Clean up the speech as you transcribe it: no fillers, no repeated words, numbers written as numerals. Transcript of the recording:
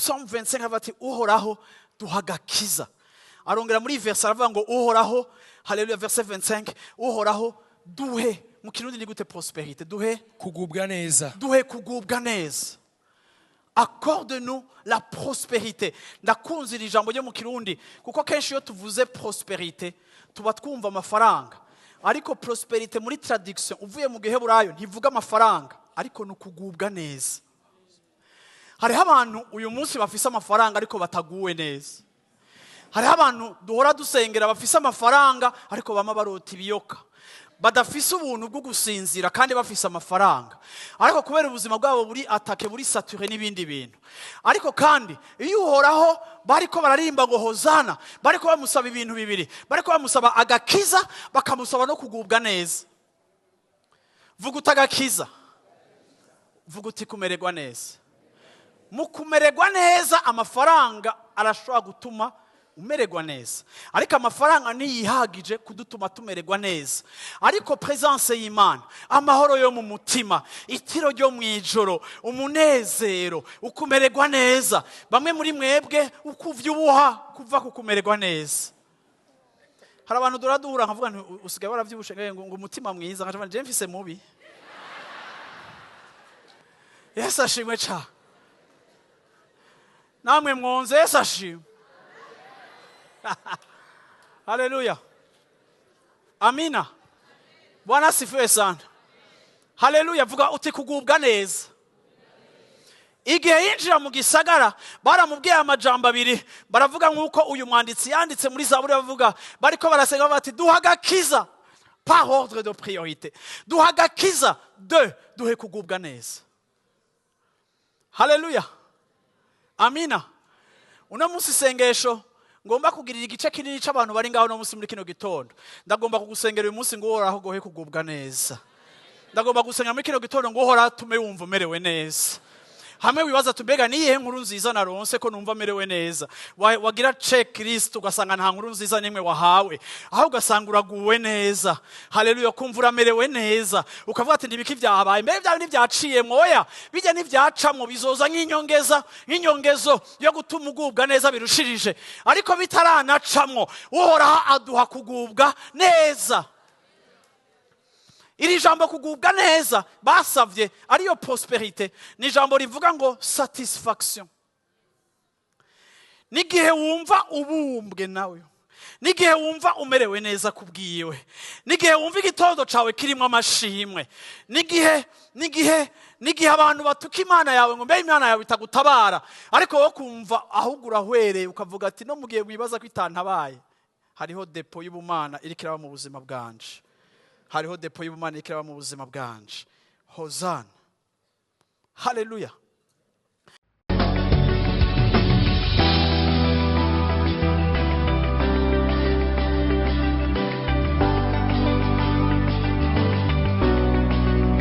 Psalm 25 avuga ati: "Uhoraho, duha agakiza." Arongera muri verse aravuga ngo: "Uhoraho," haleluya, verset 25, "Uhoraho, duhe," mu Kirundi ni gute prospérité? Duhe Kugubwa neza. Duhe kugubwa neza. Accorde-nous la prospérité. Ndakunze iri jambo ryo mu Kirundi, kuko kenshi iyo tuvuze prospérité tuba twumva amafaranga, ariko prospérité muri traduction uvuye mu Giheburayo ntivuga amafaranga, ariko ni ukugubwa neza. Hariho abantu uyu munsi bafise amafaranga ariko bataguwe neza. Hariho abantu duhora dusengera bafise amafaranga ariko bama barota ibiyoka, badafise ubuntu bwo gusinzira kandi bafise amafaranga, ariko kubera ubuzima bwabo buri attaqué, buri saturé n'ibindi bintu. Ariko kandi iyo Uhoraho bariko bararirimba ngo hozana, bariko bamusaba ibintu bibiri: bariko bamusaba agakiza, bakamusaba no kugubwa neza. Vuga uti agakiza, vuga uti kumererwa neza. Mu kumererwa neza, amafaranga arashobora gutuma umererwa neza, ariko amafaranga ntiyihagije kudutuma tumererwa neza. Ariko présence y'Imana, amahoro yo mu mutima, itiro ryo mu ijoro, umunezero, ukumererwa neza. Bamwe muri mwebwe ukuvyibuha kuva ku kumererwa neza. Hari abantu duhora duhura nkavuga nti: "Usigaye waravyibushe," ngo umutima mwiza. Nkaca mvuga: "Je mfise mubi." Yesu ashimwe cyane. Namwe mwonze. Yesu ashimwe, haleluya, amina. Bwana asifiwe sana, haleluya. Vuga uti kugubwa neza. Igihe yinjira mu gisagara baramubwiye amajambo abiri. Baravuga nk'uko uyu mwanditsi yanditse muri Zaburi, bavuga bariko barasenga bati: "Duha agakiza," par ordre de priorité, "duha agakiza," de "duhe kugubwa neza." Haleluya, amina. Uno munsi isengesho ngomba kugirira igice kinini c'abantu bari ngaho uno munsi muri kino gitondo, ndagomba kugusengera uyu munsi ngo Uhoraho gohe kugubwa neza. Ndagomba gusenga muri kino gitondo ngo Uhoraho atume wumva umerewe neza. Hamwe wibaza ati: "Mbega niyihe nkuru nziza naronse ko numva merewe neza?" Wagira checklist ugasanga nta nkuru nziza n'imwe wahawe, aho ugasanga uraguwe neza. Haleluya! Kumva uramerewe neza, ukavuga ati: "Ntibiki byabaye mbere byawe ntibyaciyemwo." Oya, bijya ntibyacamwo, bizoza nk'inyongeza, nk'inyongezo yo gutuma ugubwa neza birushirije. Ariko bitaranacamwo, Uhoraho aduha kugubwa neza. Iri jambo kugubwa neza basavye, ariyo prospérité, ni ijambo rivuga ngo satisfaction. N'igihe wumva ubumbwe nawe, n'igihe wumva umerewe neza kubwiwe, n'igihe wumva igitondo cawe kirimo amashimwe, n'igihe abantu batuka Imana yawe ngo: "Mbe Imana yawe itagutabara?" Ariko wowe kumva ahubwo urahwereye, ukavuga ati: "No mu gihe mwibaza ko itantabaye, hariho dépôt y'ubumana iriko iraba mu buzima bwanje, hariho dépôt y'ubumana iriko iraba mu buzima bwanje." Hozana, haleluya.